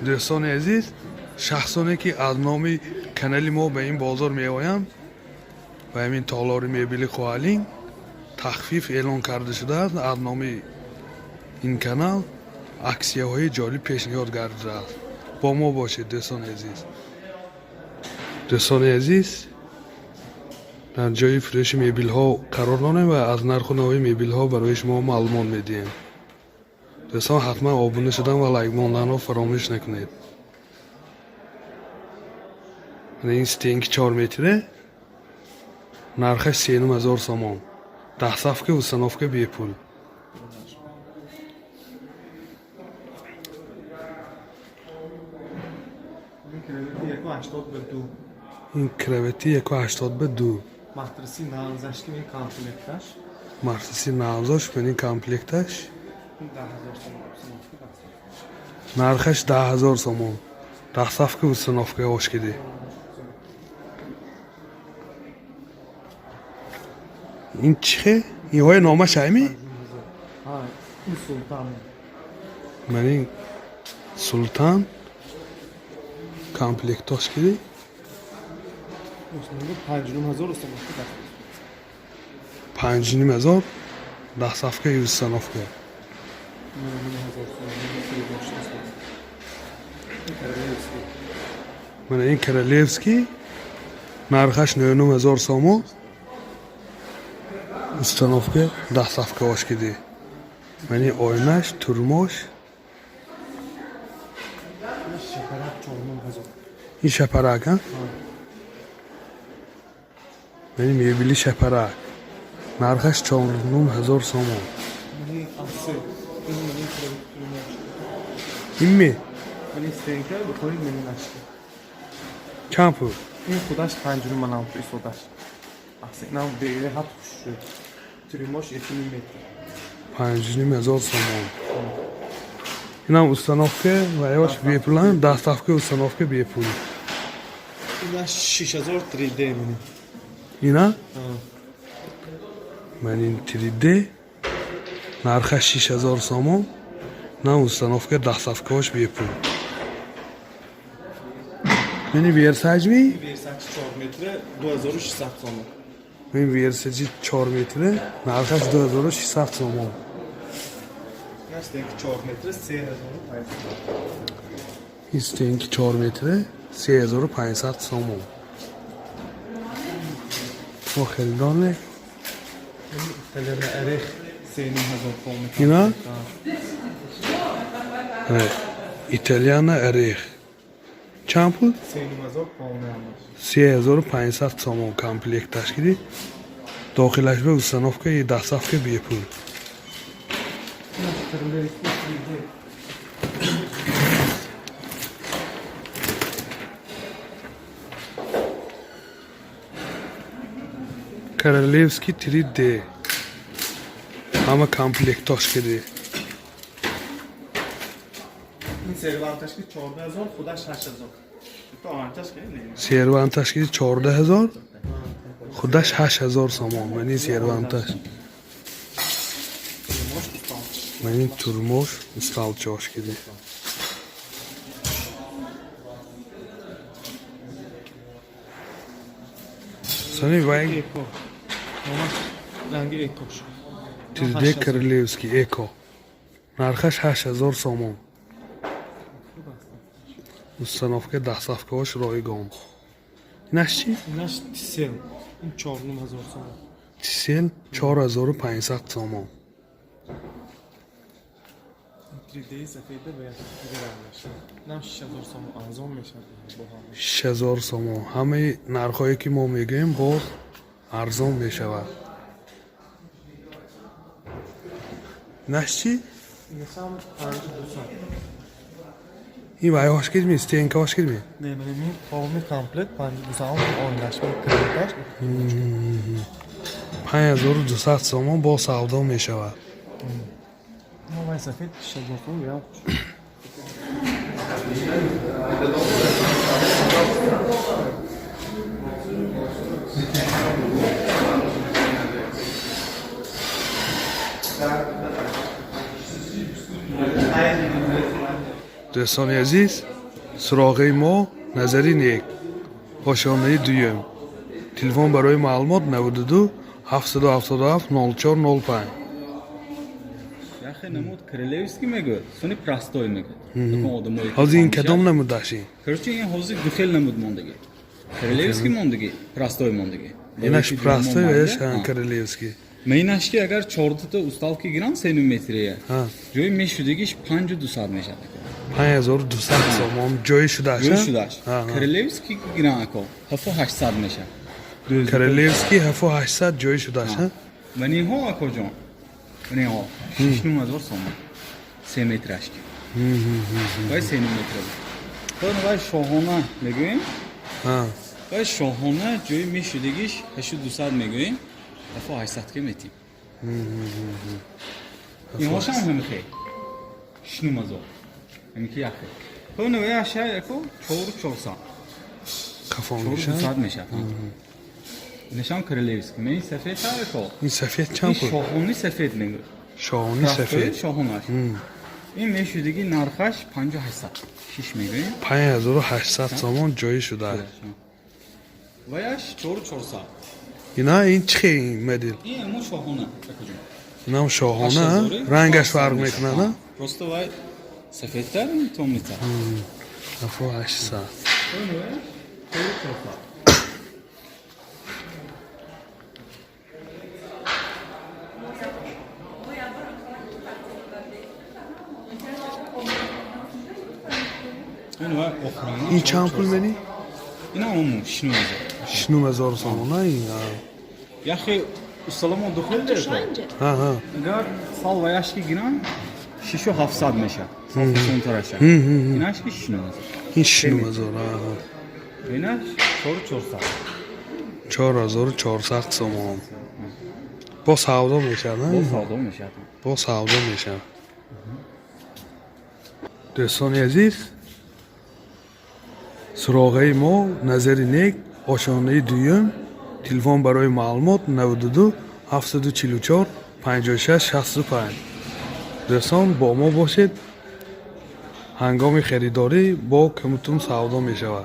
Дӯстони азиз, шахсоне ки аз номи канали мо ба ин бозор меоянд, ба ҳамин толори мебели Хуалин тахфиф эълон карда шудааст. Аз номи ин канал аксияҳои ҷолиб пешниҳод гардидааст. Бо мо бошед, дӯстони азиз. Дӯстони азиз, дар ҷои фурӯши мебелҳо қарор дорем ва аз нарху навои мебелҳо барои шумо маълумот медиҳем. Дӯстон, ҳатман обуна шудан ва лайк монданро фаромӯш накунед. Ин стенки 4 метре, нархаш 3500 сомон, доставка, установка бепул. Ин кровати 1,80 ба 2. Ин кровати 1,80 ба 2. Матраси нағзаш ки ин комплекташ. Матраси нағзош ин комплекташ. Ин 10 000 сомон, установка, доставка. Нархаш 10 000 сомон, доставка, установка ошкиди. Ин чихе? Инҳои номаш айми? Ҳа, ин Султан. Ман ин Султан комплектош киди. 5500, установка, доставка. 5500, доставка и установка. 9000 сомон, ин королевский. Мана ин королевский, нархаш 9000 сомон, установка, доставка ошкиди. Мани ойнаш, турмош. Ин шапарак 4500. Ин шапарак, а? Мани мебели шапарак, нархаш 4500 сомон. Мани асе ин мани кровати турмош. Инми? Мани стенка бихоҳед, мани нашки. Чанд пул? Ин худаш панҷу манам истодаш. Асе инам беҳад хуш шуд. Трюмош 1,5 метр. 5500 сомон. Инам установка ва ёш бепулан, доставка, установка бепул. Ина 6000, 3D мани. Ина ман ин 3D, нархаш 6000 сомон, на установка, доставкаош бепул. Мени Версаҷми? Версач 4 метре, 2600 сомон. Мен Версаҷи 4 метре, нархаш 2600 сомон. Ина стенки 4 метре, 3500. Ин стенки 4 метре, 3500 сомон. Мо харидоне. Италияна Орех, 3500 сомон. Ина? Италияна Орех чанд пул? 3500 полный ҳамаш. 3500 сомон, комплект ташкили, дохилаш ба установка и доставка бепул. Ина королевский 3D. Королевский 3D, ҳама комплектош киди. Ин серванташ ки 14 000, худаш 8000. То оҳанчаш ки не. Серванташ ки 14 000, худаш 8000 сомон. Мани серванташ. Трюмош усталч. Мани турмош, усталчош киди. Сони вай. Эко. Номаш ранги экош. 3D королевский эко, нархаш 8000 сомон, установка, доставкаош ройгон. Инаш чӣ? Инаш Тисел. Ин 4500 сомон. Тисел, 4500 сомон. 3D сафеда ва як дигар рангаш. Инам 6000 сомон, арзон мешавад бо ҳама. 6000 сомон. Ҳамаи нархҳое ки мо мегӯем, боз арзон мешавад. Инаш чӣ? Инашам 5200. Ин вайҳош кидми, стенкаош кидми? Не, мани мин полный комплект 5200, оинаш кредиташ. 5200 сомон, боз савдо мешавад. Ну, вай сафед 6000 сомон, ям хуш. Дӯстони азиз, суроғаи мо Назари Нек, ошёнаи дуюм. Телефон барои маълумот 92 777 04 05. Яхе намуд королевский мегӯяд, сони простой мегӯяд. Ҳозир ин кадом намудаш ин? Короче, ин ҳозир духел намуд мондагӣ. Королевский мондагӣ, простой мондагӣ. Инаш простой ва королевский. Майнаш ки агар чордата усталки гирам 3 метрия. Ҷои мешудагиш 5200 мешавад. 5200 сомон ҷои шудаш. Ҷои шудаш. Королевский гирам ако 7800 мешавад. Королевский 7800 ҷои шудаш. Маниҳо акоҷон. Маниҳо 6000 сомон. 3 метраш ки. Вай 3 метр. Баъд вай шоҳона мегӯем. Вай шоҳона ҷои мешудагиш 8200 мегӯем. 800 ки метим. Инҳошам ҳамихе. 6000. Ҳамики яхе. Хоне вай аша яко 4400. Қафонгиша? 4200 мешавад. Нишон королевский. Мен сафед яко. Ин сафед чанд пул? Шоҳони сафед мегӯяд. Шоҳони сафед. Шоҳонаш. Ин мешудиги нархаш 5800. Шиш мегӯем. 5800 сомон ҷои шуда. Ваяш 4400. Ина ин чӣ ин модел? Ин ҳамон шоҳона. Инам шоҳона, рангаш фарқ мекунад, а? Просто вай сафедтар, томнитар. 800. 4400. Ин чанд пул мени? Ина ҳамон 6000. 6000 сомон, ин. Яхе усталамон духел дерко. Ҳа. Агар сал ваяшки гирам 6700 мешавад. Сал фасонтараша. Инаш ки 6000. Ин 6000, ҳа. Инаш 4400. 4400 сомон. Бо савдо мешавад, Бо савдо мешавад. Бо савдо мешавад. Дӯстони азиз, суроғаи мо Назари Нек, ошёнаи дуюм. Телефон барои маълумот 92 744 56 65. Дӯстон, бо мо бошед. Ҳангоми харидорӣ бо камутун савдо мешавад.